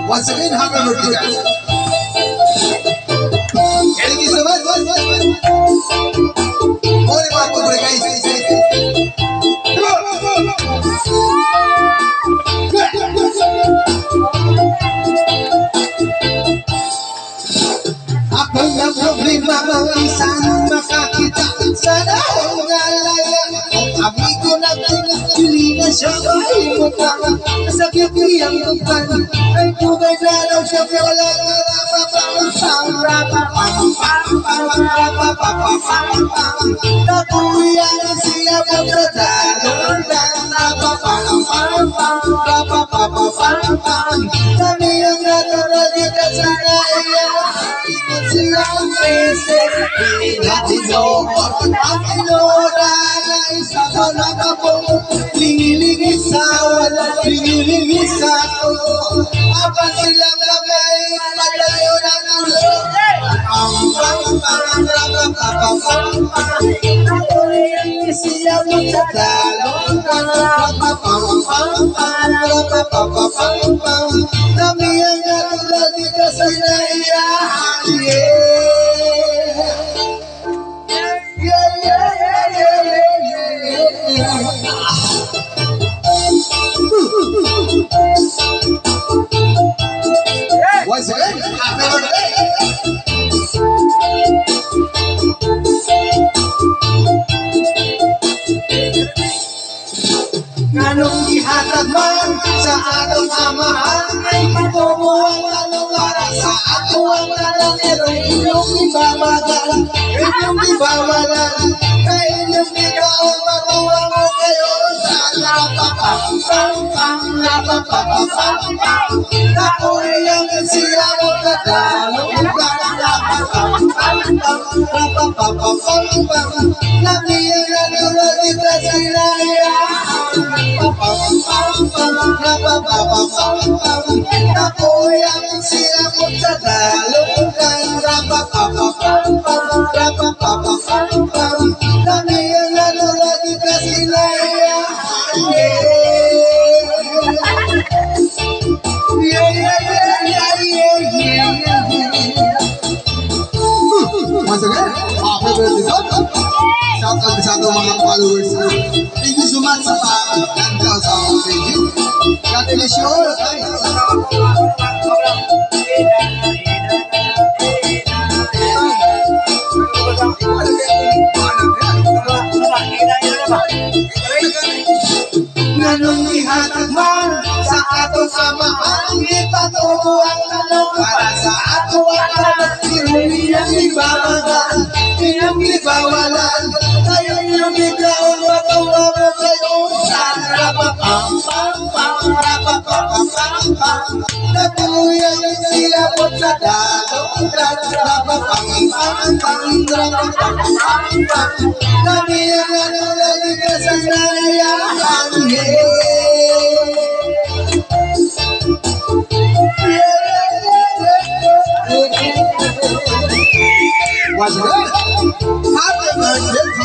Once again, happy birthday, guys. Thank you so much. More mga pobre, guys. Come on. Ako ang problema isang makakita. Sana ako nalala. Ang amigo natin, dili na siya mahimuta. Sa beauty ang bukan, ay tugay na daw siya. Wala Nakuyan siya pagkatalo. Kami ang natural dito sa kaya. Silang princess, hindi natin noon. Ang inuuna na isa ko na kapong lingilingi sa wala, lingilingi sa to. Apan silang kamay, padayo ng ulo. Pam, pam, pam, ram, ram, pam, pam, pam, pam. Siya mo sa talong, pam, pam, pam, pam, pam, ram, pam, pam, pam, pam, pam. Kami ang natural dito sa inaiya. Yeah. Yeah. Once again, happy birthday! Nganong gihatag man sa atong amahan ay patumo ang tanong para sa ato ang tanan pero inyong ibabagan, inyong ibawalan, kay inyong ikaw makuha mo kayo sa rapapam pam pam rapapam pam pam. Nakuyang siya mo katalo rapapam pam pam rapapam pam pam. Lami ang natural dito sila. Nakuyang siya mo sa talungan rapapapapam rapapapapam. Kami ang natural dito sila. Yeah. Once again, happy birthday, son. Shout out sa atong mga followers. Thank you so much sa pag-ganda sa akong page. God bless you all, guys. Nganong gihatag man sa atong amahan, gipatubo ang tanong para sa ato ang tanan. Iyang ibabagan, iyang ibawalan, kayo iyong ikaw, matuwa mo kayo sa rapapam pam pam rapapam pam pam. Natuyan sila po sa dalong rapapam pam pam rapapam pam pam. Kami ang natural sa nayahan. Yeah. Once again, happy birthday.